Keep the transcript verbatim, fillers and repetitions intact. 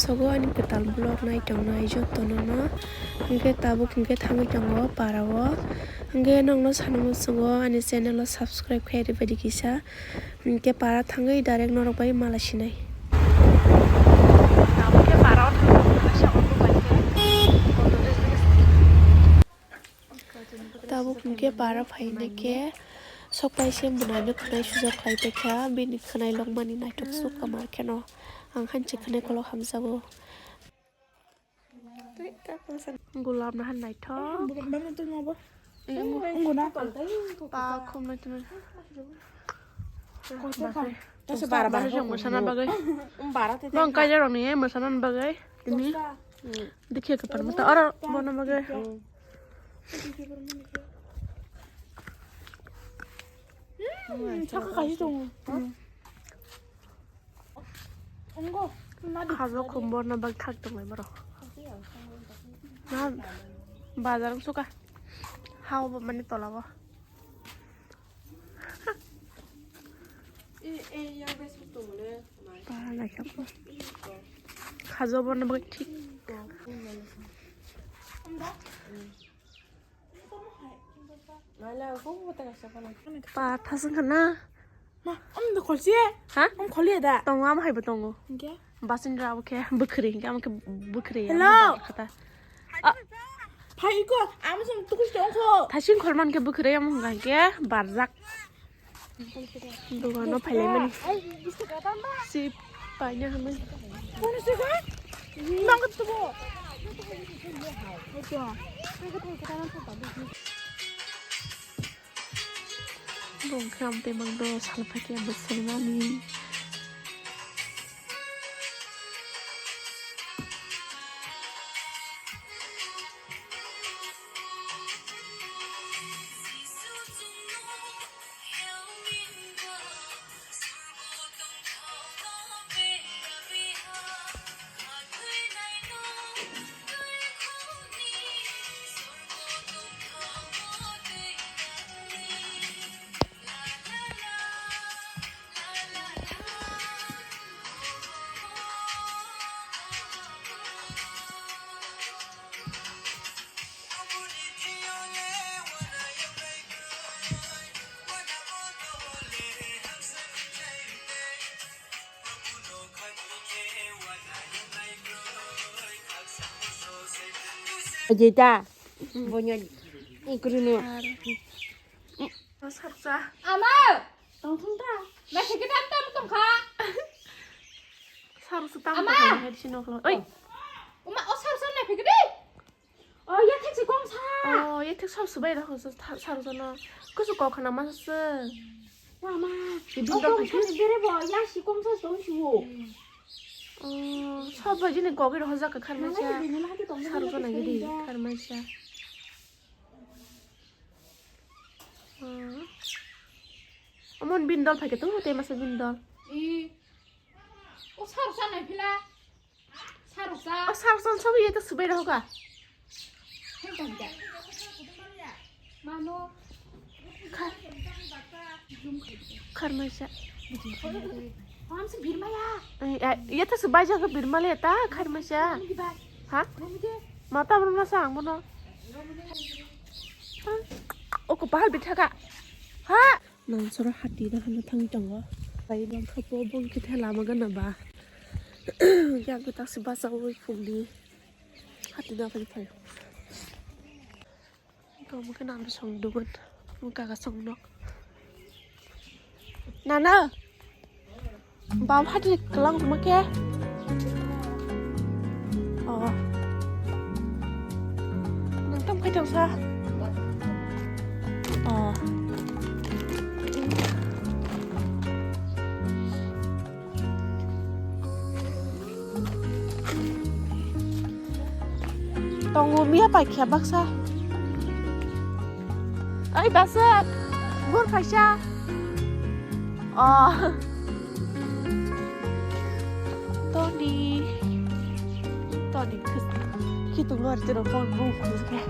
Togo ani kwtal vlog nai tongnai jotono no. Hwnkhe tabuk hwnkhe thangwi tongo para o. Hwnkhe nokno sana muchungo ani channel o subscribe khe rwbaidi kisa. Hwnkhe para thangwi direct norok bai mala sinai. Tabuk khe para o thangwi mala sinai. Tabuk hwnkhe para phainai khe sok pai se mwnai no khwnai sujak khlai tongkha, bini khwnai lokmani naithok sukha mar kheno ang hanchi khwnai kolok hamjago. Gulab nahan naithok. Ba khumnai tongmani. Tase bara bara jong mosana bagwi. Bara te. Bong kaja rok ni mosana bagwi. Tini. Dikhe ka parmata oro bono bagwi. Saka kaji tongo. Ongo. Khabo khum borna bagwi thak tonglai borok. Na bazar wng suka. Hao bo mani tola bo. Para naikha. Khajo bono bagwi thik. Pa thasung khana. Ma, om do kholsi. Ha? Om kholi da. Tongo, am hai bo tongo. Hingke? Basing rabo khe bwkhri, hingke am khe bwkhri. Hello. Khata. Phai iko, amo song tukus tong kho. Thasing khol man khe bwkhri, amo hwnka hingke barjak. Dogano phailaimani. Si paina hamani. Kono se kha? Nang khe tubo. Bongkhe amtwi mangdo salphakhe bwswrwngmani. Jita, bonya, ikrino. Sarsa. Ama! Tongthung ta. Naithok khe tam tam tongkha. Sarsa tam Ama! Tongkha, head sino khlo. Oi. Uma, o sarsa naithok khe di. O, yathek se kong sa. O, yathek sab subai da hoso sarsa no. Kusu kok khana ma sa. Wa ma. Bibin o dol kong khaisi. Khani bere bo, ya si kong sa tong si wo. O, sab bai jini kok iro hojak kha kharmai sa. Sarsa na gidi, kharmai sa. Amon bindol phai khe tongo tei masa bindol. I. O sar sa nai phila. Sar sa. O sar sa sabu ye ta subai roga. Mano. Kharmaisa. Hamsi birmaya. Yata se baja ke birmale ta kharmaisa. Ha? Mata birma sa ang bono. O ko pahal bithaka. Ha? Nang soro hati na hana thang tongo. Bai bang khapo bong kithe lama gana ba. Yang kita se basa oi phungni. Hati na phai phai. Ito mungkin ando song dugun. Mungkin kaka song nok. Nana. Bam hati kelang ma ke. Oh. Nang tam kai tang sa. Oh. Tongo miya paikha baksa. Ai basa, bor kaisa. Oh. Toni. Toni khis-, khitung no artero phone bu khis khe.